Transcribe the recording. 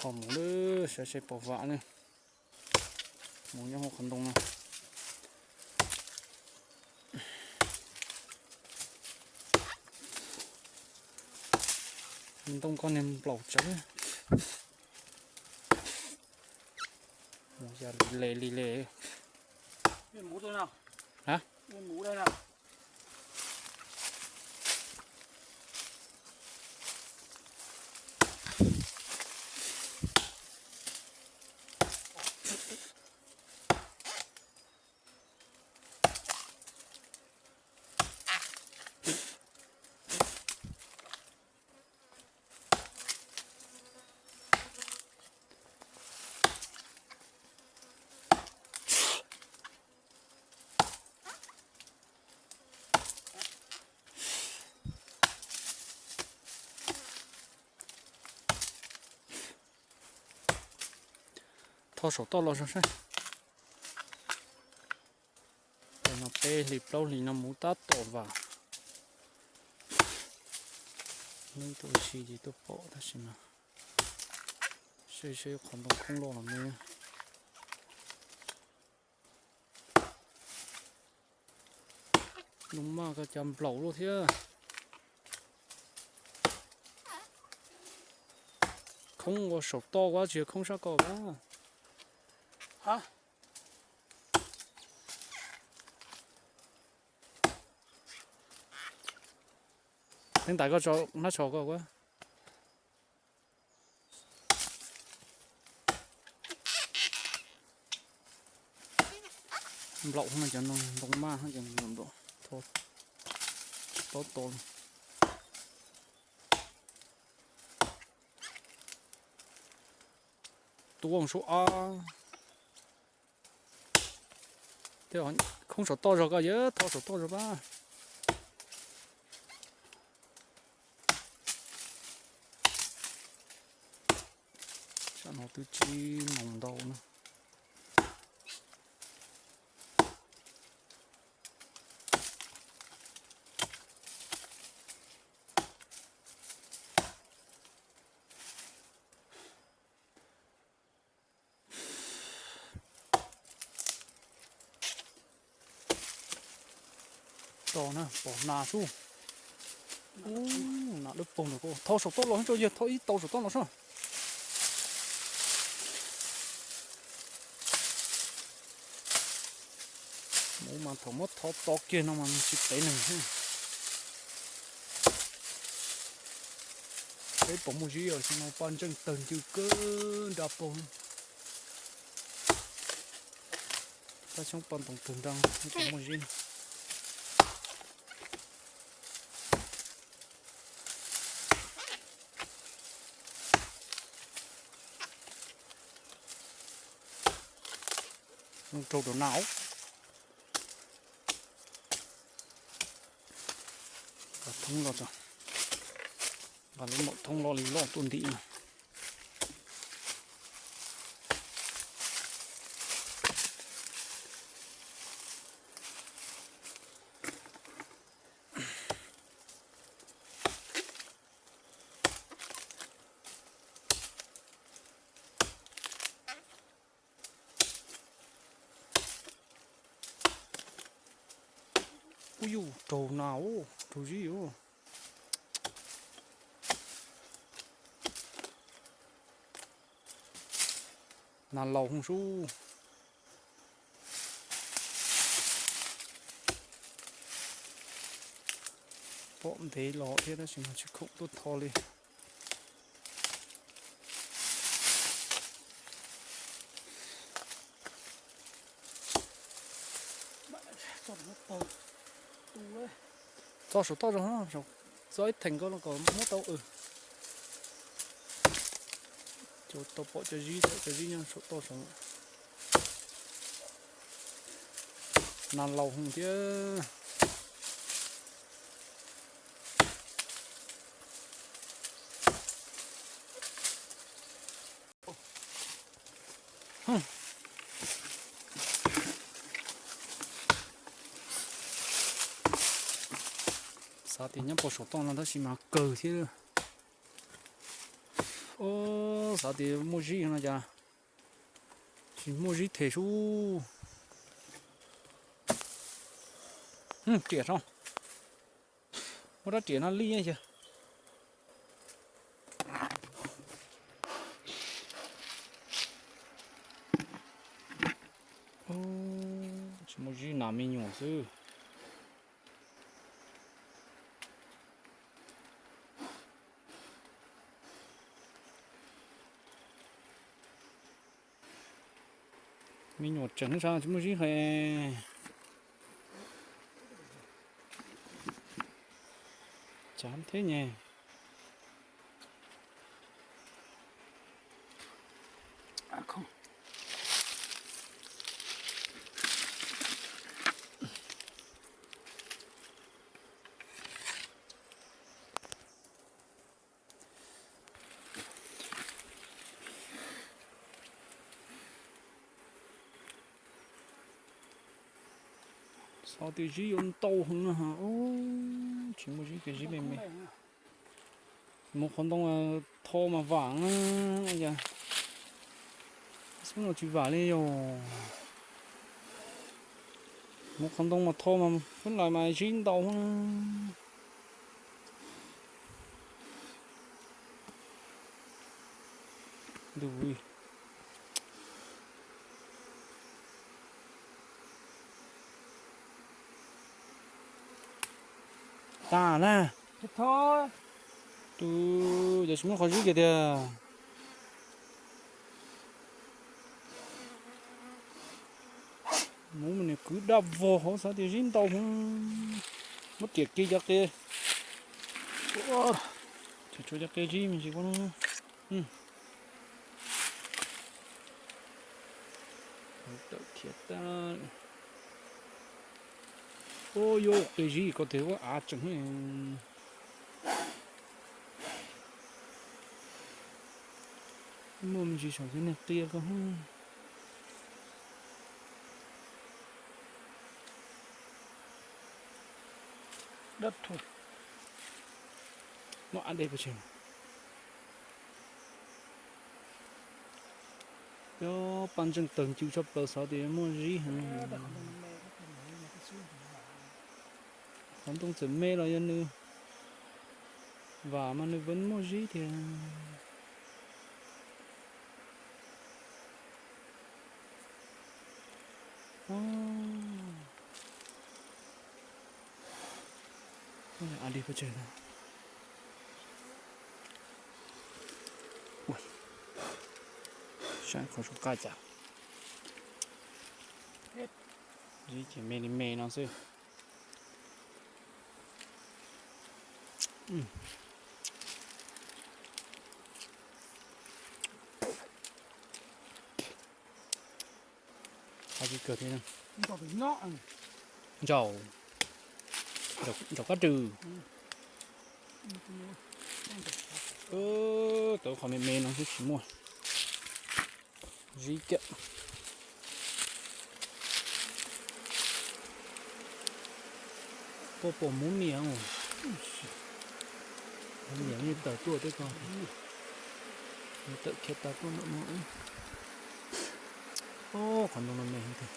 Qos mus lawm, saib seb puas vam ne. Mus nyob hauv qhov ntoo no. Ntoo ko niag nplaum tsawv. Mus ya li le li le. Ha? Tho saum toj los saib. Tam no peb hlis plaub hlis no mus tab tom vam. Neb tuaj ua si ces tuaj pom tab sis mas saib seb qhov ntoo khoob loj los me. Lub maj ko cas nplaum luaj thiab. Khoob ua saum toj ua tsis khoob sab ko a. Neb ntais koj tso hnab tsho ko ua. Nplaum no cov no ntoo maj no cov nplaum nplaum, tob to. Tuaj sub ab. Khoob saum toj zog ko yog tho saum toj zog pab. Tsam no twb tsib moos ntau na. To na, pom nas sub. Nas dawb paug ntawm ko, tho saum toj los tso, yog tho ib tau saum toj los sub. Mus mas thaum muab thov to kiag no mas tsis tev neeg thiab. Peb pom muaj zib os, xyoo no paj ntseej tawg ncw kawg nra paug. Paj xyoob paj ntoos tawg nra, pom muaj zib. Zoo raug rau nas. Nqa thoob los tso. Nqa lub maum thoob loj li loj tuaj ntim no. Ub yuj, raug nas, raug zib os. Nas laus hwv sub. Pom ntev los thiab tab sis mas tsis khoom tuaj tho li. Txog saum toj zog, txog ib theem ko los kom muab tau. Cov tau pom cov zib, cov zib nyob saum toj saud. Nas laus hwv thiab. Xav tias nyob puag saum toj no tab sis mas kawg thiab. Xav tias muaj zib no cas tsis muaj zib them sub. Riam so, muab rab riam no li xyov. Tsis muaj zib, nas me nyuam xwb. Me nyuam tseem sab tsis muaj zib he. Cav thiab nyeg. Xav tias zib yuav ntau heev no, tsis muaj zib ces zib me me. Muab qhov ntoo tho mas vam na, xub no tsis vam li yog. Muab qhov ntoo mas tho mas fwb lais mas zib ntau. Ntu tas na. Tus yog tsis muaj qhov zib kiag tiag. Muv nws kwv daj vog hauv xav tias zib ntau hov. Muab riam kiag cov qe, tshuav cov qe zib me ntsis ua. Tawm khiav tag. Ua yuav qe zib ko tes ua av tseem. Muaj me ntsis saum xwb niag qia ko. Dab thuam. Muaj av dej pes tsawg. Cov paj ntseej tawg ncw tshaj plaws xav tias muaj zib heev. Qhov ntoo txawm me los yog nws vam mas nws vam muaj zib tiag. Av dej pes tsawg. Saib qhov zoo qab cas. Zib ces me li me no xwb. Qab zib kawg thiab. Ntsau, ntsau kab rwg. Tau qhov me me no xwb tsis muaj. Zib kiag. Koj pom muv niam, muv niam yeej tawm tuaj thiab ko, tawm khiav tas tuaj ntawm no. Qhov ntoo no me heev tiag.